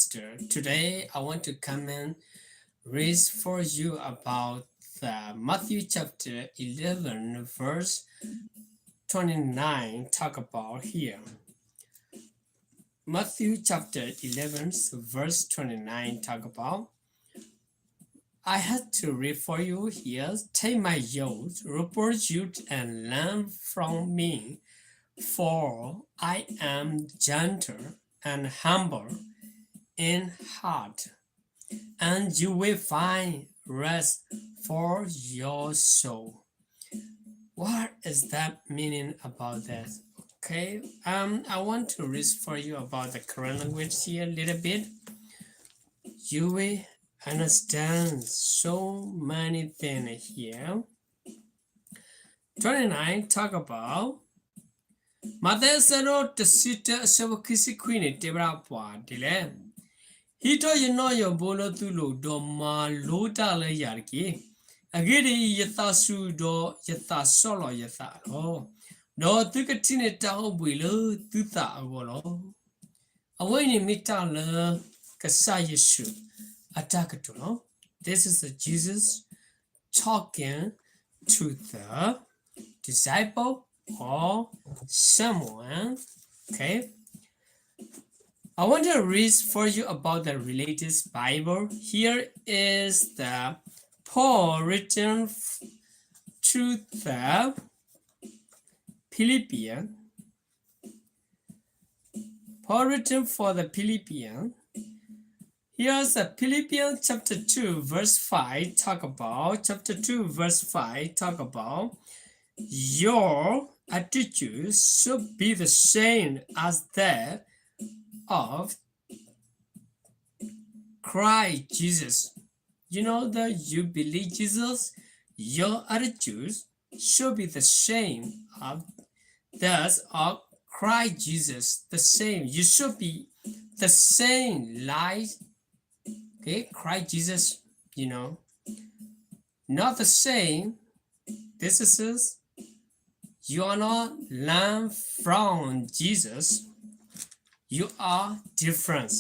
sister. Today I want to come and read for you about the Matthew chapter eleven, verse twenty-nine. Talk about here. Matthew chapter eleven, verse twenty-nine. Talk about I had to read for you here. Take my yoke, report you and learn from me, for I am gentle and humble in heart, and you will find rest for your soul. What is that meaning about that? Okay, um, I want to read for you about the Karen language here a little bit. You will understand so many things here. Twenty-nine talk about မးသဲအဆၢဒိၣ်တဆံတၢအဆၢဖိခံဆံခွံန့ၣ် တဲဝဲဒၣ်ပှၤဒ်လဲၣ်, ဟံးထီၣ်ယနီၣ်ယိးဘိလၢသုလိၤ, ဒီးမၤလိတၢ်လၢယၤတက့ၢ်. အဂ့ၢ်ဒ်အံၤ, ယသးစူၤဒီးယသးဆီၣ်လီၤယသးလီၤ. ဒီးသုကထံၣ်န့ၢ်တၢ်အိၣ်ဘှံးလၢသုသးအဂီၢ်လီၤ. အဝဲအံၤန့ၣ်မ့ၢ်တၢ်လၢကစၢ်ယ့ၣ်ၡူးအတၢ်ကတိၤလီၤ. This is the Jesus talking to the disciple or someone. Okay. I want to read for you about the religious Bible. Here is the Paul written f- to the Philippians. Paul written for the Philippians. Here's the Philippians chapter two, verse five, talk about, chapter two, verse five, talk about your attitude should be the same as that of Christ Jesus. You know that you believe Jesus, your attitude should be the same of that of Christ Jesus. The same. You should be the same like, okay, Christ Jesus, you know. Not the same. This is, you are not learn from Jesus. You are different.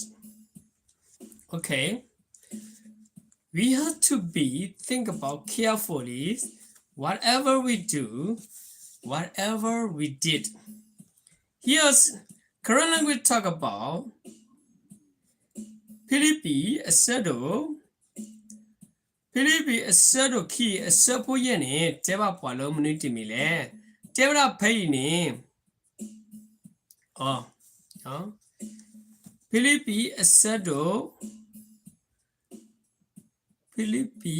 Okay. We have to be think about carefully whatever we do, whatever we did. Here's Karen language talk about Philippi အဆၢဒိၣ်, Philippi အဆၢဒိၣ်ခံအဆၢဖိယဲၢ်န့ၣ် တဲဘၣ်ပှၤလၢမနုၤတမံၤလဲၣ်. တဲဝဲဒၣ်ဖဲအံၤန့ၣ်, အ, Philippi အဆၢဒိၣ် Philippi,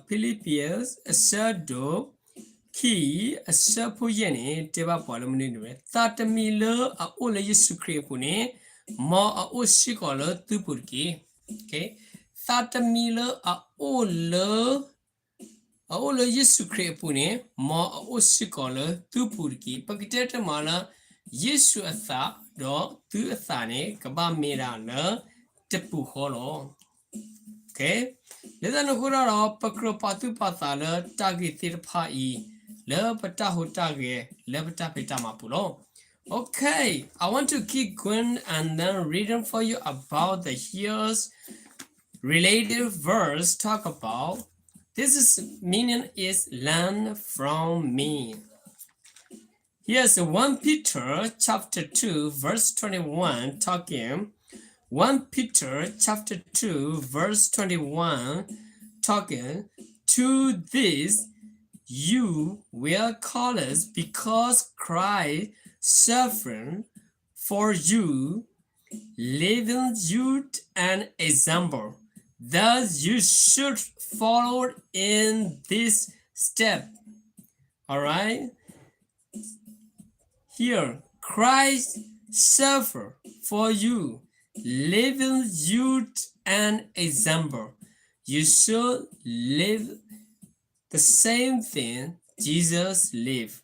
Philippians အဆၢဒိၣ်ခံ အဆၢဖိယဲၢ်န့ၣ် တဲဘၣ်ပှၤလၢမနုၤန့ၣ်ဝဲ, သးတမံၤလၢအအိၣ်လၢယ့ၣ်ၡူးခရံာ်အပူၤန့ၣ်, မ်အအိၣ်စ့ၢ်ကီးလၢသုပူၤတက့ၢ်. သးတမံၤလၢအအိၣ်လၢ အအိၣ်လၢယ့ၣ်ၡူးခရံာ်အပူၤန့ၣ်, မ်အအိၣ်စ့ၢ်ကီးလၢသုပူၤတက့ၢ်. ပကတဲတမံၤလၢ ယ့ၣ်ၡူးအသးဒီးသုအသးန့ၣ် ကဘၣ်မ့ၢ်ဒၣ်လၢတပူၤဃီလီၤ. လၢတၢ်န့ၣ်အဃိဒီး ပကြၢးပာ်သူၣ်ပာ်သးလၢတၢ်ဂ့ၢ်သ့ၣ်တဖၣ်အံၤ လၢပတၢ်ဟူးတၢ်ဂဲၤ လၢပတၢ်ဖံးတၢ်မၤပူၤလီၤ. Okay, I want to keep going and then reading for you about the here's related verse talk about. This is meaning is learn from me. Here's one Peter chapter two, verse twenty-one talking. One Peter chapter two, verse twenty-one talking. To this you were called because Christ suffered for you, leaving you an example that you should follow in this step. All right. Here, Christ suffered for you, leaving you an example. You should live the same thing Jesus lived.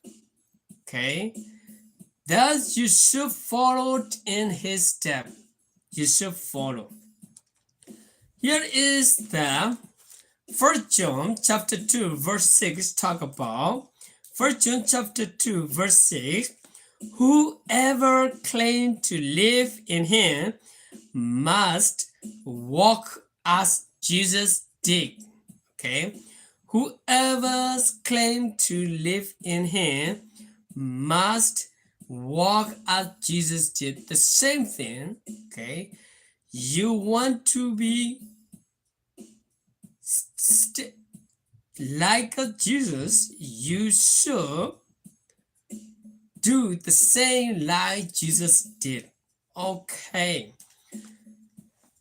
Okay? Thus, you should follow in his step. You should follow. Here is the First John chapter two, verse six talk about. First John chapter two, verse six. Whoever claims to live in him must walk as Jesus did. Okay? Whoever claims to live in him must walk as Jesus did. The same thing. Okay? You want to be st- like Jesus, you should do the same like Jesus did. Okay.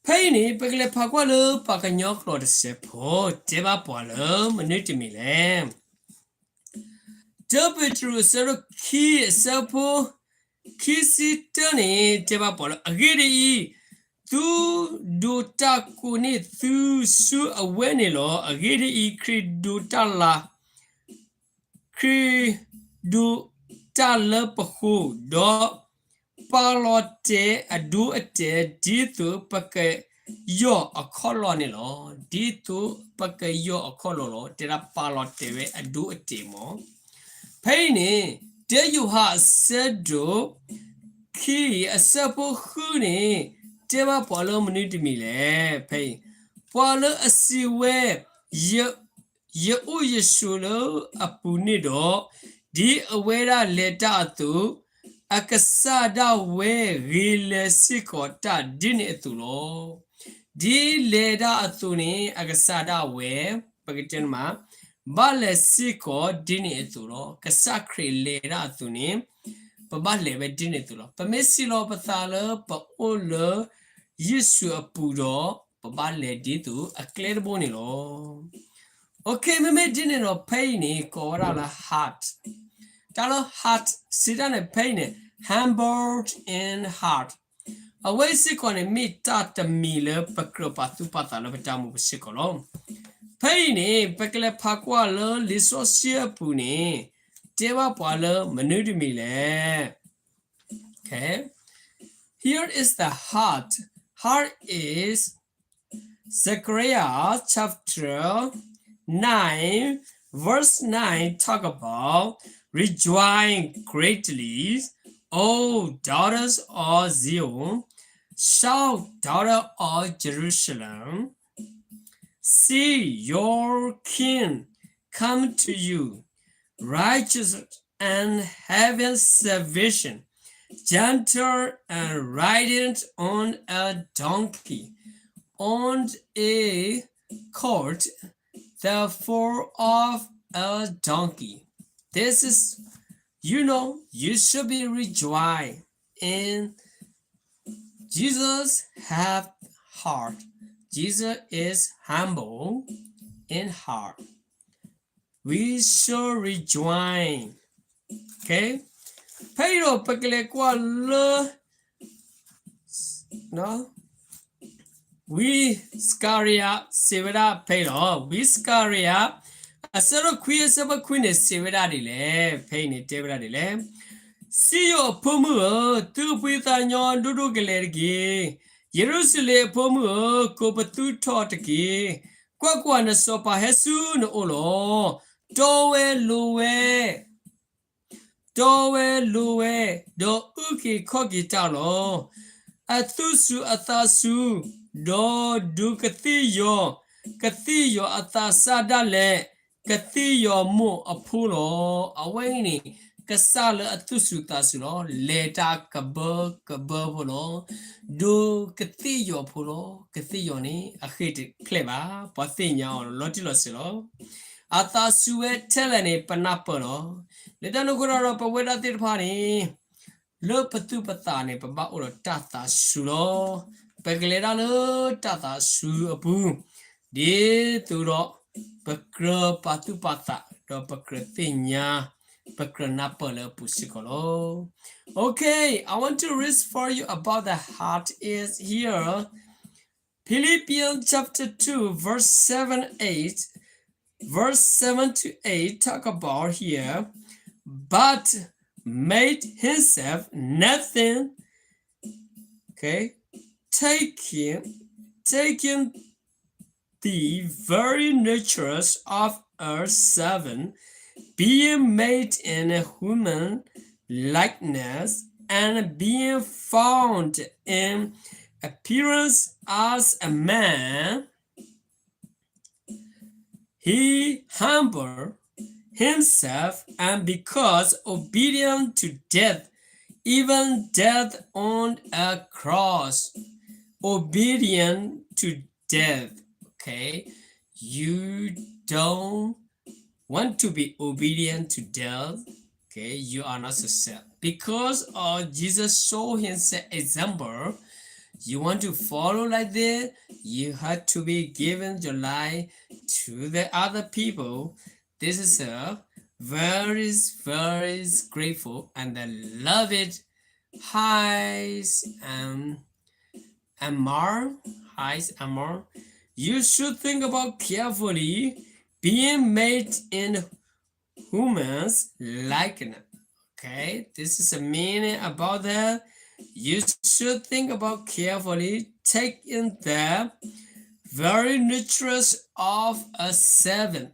ဖဲအံၤန့ၣ် ပကလဲၤဖးကွၢ်လၢပှၤကညီကျိာ်တစဲးဖိ တဲဘၣ်ပှၤလၢမနုၤတမံၤလဲၣ်. တၢပ့းတရူး အဆၢဒိၣ်ခံ အဆၢဖိ ခံဆံတၢန့ၣ် တဲဘၣ်ပှၤလၢ အဂ့ၢ်ဒ်အံၤ, သုဒိးတၢ်ကိးန့ၢ်သုဆူအဝဲန့ၣ်လီၤ. အဂ့ၢ်ဒ်အံၤ, ခရံာ်ဒိးတၢ်လၢ ခရံာ်ဒိးတၢ်လၢပဃိ, ဒီးပာ်လီၤတဲာ်အဒိအတဲာ် ဒ်သိးပကယီၢ်အခီၣ်လီၢ်န့ၣ်လီၤ. ဒ်သိးပကယီၢ်အခီၣ်လီၢ်လီၤ. တဲဒၣ်ပာ်လီၤတဲာ်ဝဲအဒိအတဲာ်မး. ဖဲအံၤန့ၣ် တၢယိၤဟၣ်အဆၢဒိၣ်ခံ အဆၢဖိဃုန့ၣ် တဲဘၣ်ပှၤလၢမနုၤတမံၤလဲၣ်. ဖဲအံၤ ပှၤလၢအစံးဝဲ ယ ယအိၣ်ယဆိးလၢအပူၤန့ၣ်ဒီး, ဒ်အဝဲဒၣ်လဲၤတၢ်အသိး, အကစၢ်ဒၣ်ဝဲဂ့ၤလၢၤစ့ၢ်ကီးတၢ်ဒ်န့ၣ်အသိးလီၤ. ဒ်လဲၤတၢ်အသိးန့ၣ် အကစၢ်ဒၣ်ဝဲ, ပကတဲမး, ဘၣ်လဲၤစ့ၢ်ကီးဒ်န့ၣ်အသိးလီၤ. ကစၢ်ခရံာ်လဲၤတၢ်အသိးန့ၣ် ပဘၣ်လဲၤဝဲဒ်န့ၣ်အသိးလီၤ. ပမ့ၢ်စံးလီၤပသးလၢပအိၣ်လၢယ့ၣ်ၡူးအပူၤဒီး, ပဘၣ်လဲၤဒ်သိးအကျဲတဘိန့ၣ်လီၤ. Okay, မ့မ့ၢ်ဒ်န့ၣ်ဒီး ဖဲအံၤန့ၣ် ကိးဝဲဒၣ်လၢ heart. တၢ်လၢ heart စံးတၢ်န့ၣ် ဖဲအံၤန့ၣ် humble in heart. အဝဲစ့ၢ်ကီးန့ၣ် မ့ၢ်တၢ်တမံၤလၢပကြၢးပာ်သူၣ်ပာ်သးလၢပတၢ်အိၣ်မူပူၤစ့ၢ်ကီးလီၤ. ဖဲအံၤန့ၣ် ပကလဲၤဖးကွၢ်လၢလံာ်စီဆှံအပူၤန့ၣ် တဲဘၣ်ပှၤလၢမနုၤတမံၤလဲၣ်. Okay. Here is the heart. Heart is Zechariah chapter nine, verse nine talk about, "Rejoice greatly, O daughters of Zion. Shout, daughter of Jerusalem. See, your king come to you, righteous and having salvation, gentle and riding on a donkey, on a colt, the foal of a donkey." This is, you know, you should be rejoiced in Jesus have heart. Jesus is humble in heart. We should rejoice. Okay? ဖဲအံၤဒီးပကလဲၤကွၢ်လၢ ဝံစကၤရယၤ စံးဝဲဒၣ်ဖဲအံၤလီၤ. ဝံစကၤရယၤ အဆၢဒိၣ်ခွံ အဆၢဖိခွံန့ၣ် စံးဝဲဒၣ်ဒ်လဲၣ်. ဖဲအံၤန့ၣ် တဲဝဲဒၣ်ဒ်လဲၣ်. စံယိၣ်အဖိမုၣ်ဧၢ, သုကဖှံသးညီဒိၣ်ဒိၣ်ကလဲာ်တက့ၢ်. ယရူၤၡလ့ၣ်အဖိမုၣ်ဧၢ, ကိးပသူထီၣ်တက့ၢ်. ကွၢ်ကွၢ်, နစီၤပၤဟဲဆူနအိၣ်လီၤ. တီဝဲလိၤဝဲ တီဝဲလိၤဝဲ, ဒီးအုၣ်က့ၤခီၣ်က့ၤတၢ်လီၤ. အသူၣ်စူၤအသးစူၤ, ဒီးဒိးကသ့ၣ်ယီၤ, ကသ့ၣ်ယီၤအသးစၢ်ဒၣ်လဲာ်, ကသ့ၣ်ယီၤမိၢ်အဖိလီၤ. အဝဲအံၤန့ၣ် ကစၢ်လၢအသူၣ်စူၤသးစူၤလီၤ. လဲၤတၢ်ကဘၢကဘၢဖိလီၤ. ဒိးကသ့ၣ်ယီၤဖိလီၤ. ကသ့ၣ်ယီၤန့ၣ် အဃ့ၢ်တဖျဲၣ်ဘၣ်. ပှၤသ့ၣ်ညါအီၤလီၤတံၢ်လီၤဆဲးလီၤ. အသးစူၤဝဲထဲလဲၣ်န့ၣ် ပနၢ်ပၢၢ်လီၤ. လၢတၢ်န့ၣ်အဃိဒီး ပဝဲဒၣ်သ့ၣ်တဖၣ်န့ၣ် လၢပသူၣ်ပသးန့ၣ် ပဘၣ်အိၣ်ဒီးတၢ်သးစူၤလီၤ. ပကလဲၤတၢ်လၢတၢ်သးစူၤအပူၤ, ဒ်သိးဒီး ပကြၢးပာ်သူၣ်ပာ်သး, ဒီးပကြၢးသ့ၣ်ညါ, ပကြၢးနၢ်ပၢၢ်လၢအပူၤစ့ၢ်ကီးလီၤ. Okay, I want to read for you about the heart is here. Philippians chapter two, verse seven, eight, verse seven to eight talk about here, but made himself nothing, okay, taking, taking the very natures of a servant, being made in a human likeness, and being found in appearance as a man, he humbled himself and because obedient to death, even death on a cross. Obedient to death. Okay, you don't want to be obedient to death, okay, you are not success. Because of Jesus show himself example, you want to follow like this, you have to be given your life to the other people. This is a very, very grateful and I love it. Hi, um, Amar. Hi, Amar. You should think about carefully being made in humans likeness. Okay, this is a meaning about that. You should think about carefully taking the very natures of a servant.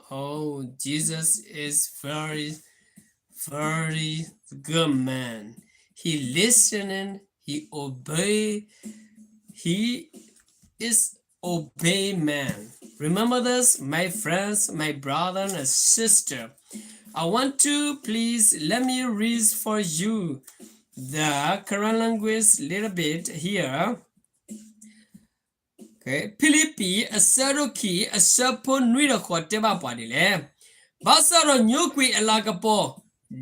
Oh, Jesus is very, very good man. He listening, he obey, he is obey man. Remember this, my friends, my brother and sister. I want to please let me read for you the Karen language little bit here. Okay, ဖံလံးပံၤ အဆၢဒိၣ်ခံ အဆၢဖိနွံဒီးဃိးတဲဘၣ်ပှၤဒ်လဲၣ်. ဘၣ်ဆၣ်ဒီးညိကွံာ်အလၤကပီၤ,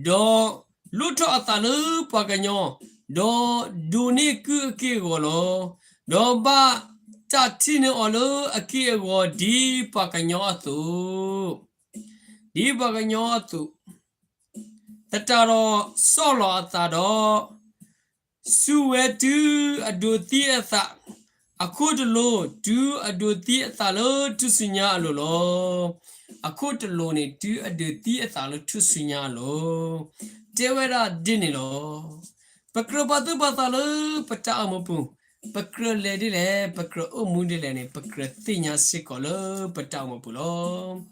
ဒီးလိၣ်ထီၣ်အသးလၢပှၤကညီ, ဒီးဒိးန့ၢ်ကုၢ်အက့ၢ်အဂီၤလီၤ. ဒီးဘၣ်တၢ်ထံၣ်န့ၢ်အီၤလၢအက့ၢ်အဂီၤ ဒ်ပှၤကညီအသိး, ဒ်ပှၤကညီအသိး, သတးဒီးဆီၣ်လီၤအသးဒီး စူၢ်ဝဲတုၤအဒိးသံအသး, အခိၣ်တလိၤ တုၤအဒိးသံအသးလၢထူၣ်စုညါအလိၤလီၤ. အခိၣ်တလိၤန့ၣ် တုၤအဒိးသံအသးလၢထူၣ်စုညါအလိၤ, တဲဝဲဒၣ်ဒ်န့ၣ်လီၤ. ပကြၢးပာ်သူၣ်ပာ်သးလၢပတၢ်အိၣ်မူပူၤ, ပကြၢးလဲၤဒ်လဲၣ်, ပကြၢးအိၣ်မူဒ်လဲၣ်န့ၣ် ပကြၢးသ့ၣ်ညါစ့ၢ်ကီးလၢပတၢ်အိၣ်မူပူၤလီၤ.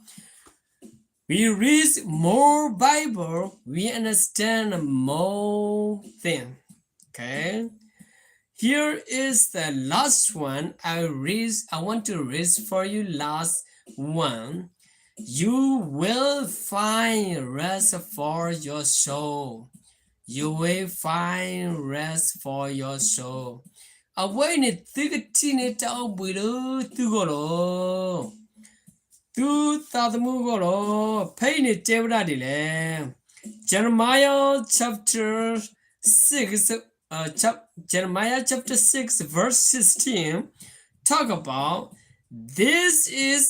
We read more Bible, we understand more things. Okay. Here is the last one I read. I want to read for you last one. You will find rest for your soul. You will find rest for your soul. အဝဲအံၤန့ၣ် သုကထံၣ်န့ၢ်တၢ်အိၣ်ဘှံးလၢသုဂီၢ်လီၤ. သုသးသမူအဂီၢ်လီၤ. ဖဲအံၤန့ၣ်တဲဝဲဒၣ်ဒ်လဲၣ်. Jeremiah chapter six, uh, chap- Jeremiah chapter six, verse sixteen, talk about, this is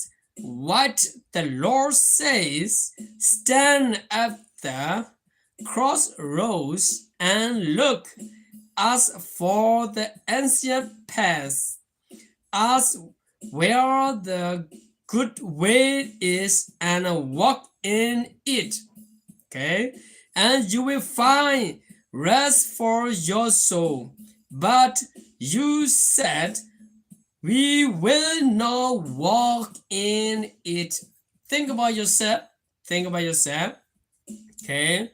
what the Lord says, stand at the crossroads and look, ask for the ancient path, ask where the good way is and walk in it. Okay? And you will find rest for your soul. But you said, we will not walk in it. Think about yourself. Think about yourself. Okay.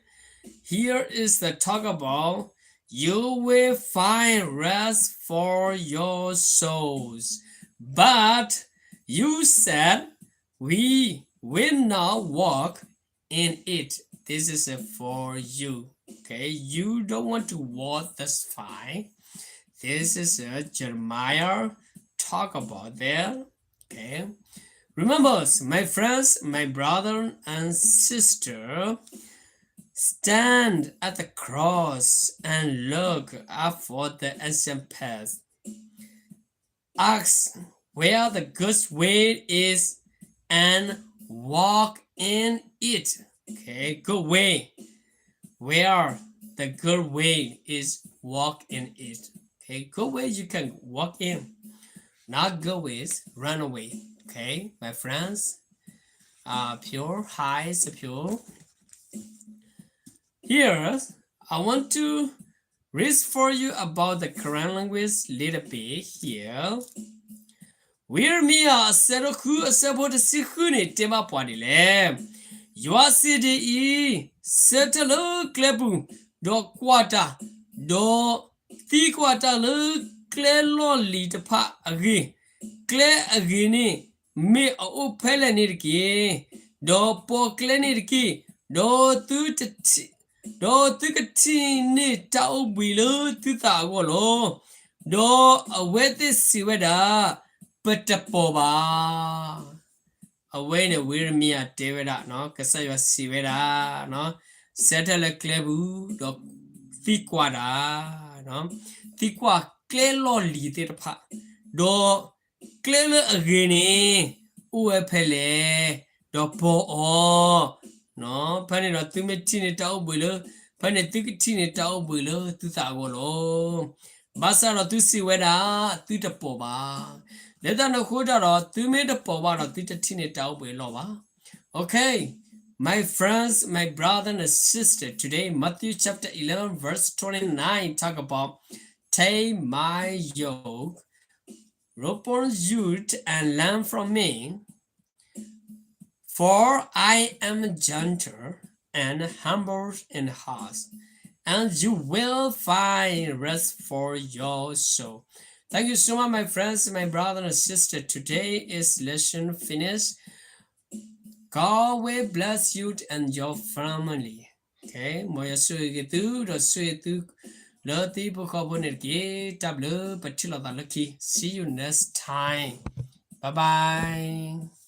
Here is the talk about, you will find rest for your souls. But you said, we will not walk in it. This is for you. Okay. You don't want to walk, that's fine. This is a Jeremiah talk about there. Okay. Remember, my friends, my brother and sister, stand at the cross and look up for the ancient path. Ask where the good way is and walk in it. Okay, good way. Where the good way is, walk in it. Okay, good way you can walk in. Not good ways, run away. Okay, my friends. Uh, pure, hi, so pure. Here, I want to read for you about the Karen language little bit here. ဝံယံရမံယၤ အဆၢဒိၣ်ဃု အဆၢဖိတဆံဃုန့ၣ် တဲဘၣ်ပှၤဒ်လဲၣ်. ယွၤစံးဒ်အံၤ, ဆၢထၢၣ်လၢကျဲပူၤ, ဒီးကွၢ်တၢ်, ဒီးသံကွၢ်တၢ်လၢ ကျဲလီၢ်လံၤတဖၣ်အဂ့ၢ်, ကျဲအဂ့ၤန့ၣ် မ့ၢ်အအိၣ်ဖဲလဲၣ်န့ၣ်တက့ၢ်. ဒီးပိာ်ကျဲန့ၣ်တက့ၢ်. ဒီးသု ဒီးသုကထံၣ်န့ၢ်တၢ်အိၣ်ဘှံးလၢသုသးအဂီၢ်လီၤ. ဒီးအဝဲသ့ၣ်စံးဝဲဒၣ်, ပတပိာ်ဘၣ်. အဝဲန့ၣ် ဝံယံၤရမံယၤတဲဝဲဒၣ်, ကစၢ်ယွၤစံးဝဲဒၣ်, ဆၢထၢၣ်လၢကျဲပူၤ, ဒီးသံကွၢ်တၢ်, သံကွၢ်ကျဲလီၢ်လံၤသ့ၣ်တဖၣ်, ဒီးကျဲလၢအဂ့ၤန့ၣ် အိၣ်ဝဲဖဲလဲၣ်, ဒီးပိာ်အီၤ. ဖဲန့ၣ်ဒီးသုမ့ၢ်ထံၣ်န့ၢ်တၢ်အိၣ်ဘှံးလၢ, ဖဲန့ၣ်သုကထံၣ်န့ၢ်တၢ်အိၣ်ဘှံးလၢသုသးအဂီၢ်လီၤ. ဘၣ်ဆၣ်ဒီးသုစံးဝဲဒၣ်, သုတပိာ်ဘၣ်. လၢတၢ်န့ၣ်အဃိတၢ်ဒီး သုမ့ၢ်တပိာ်ဘၣ်ဒီး သုတထံၣ်န့ၢ်တၢ်အိၣ်ဘှံးအလီၢ်ဘၣ်. Okay, my friends, my brother and sister, today Matthew chapter eleven verse twenty-nine talk about, take my yoke upon you and learn from me, for I am gentle and humble in heart, and you will find rest for your soul. Thank you so much, my friends, my brother and sister. Today is lesson finished. God will bless you and your family. Okay, မ်ယွၤဆိၣ်ဂ့ၤက့ၤသု ဒီးဆိၣ်ဂ့ၤသု လၢသုဟံၣ်ဖိဃီဖိန့ၣ်တက့ၢ်. တၢ်ဘျုး, ပထံၣ်လိာ်သးလၢခံ. See you next time. Bye bye.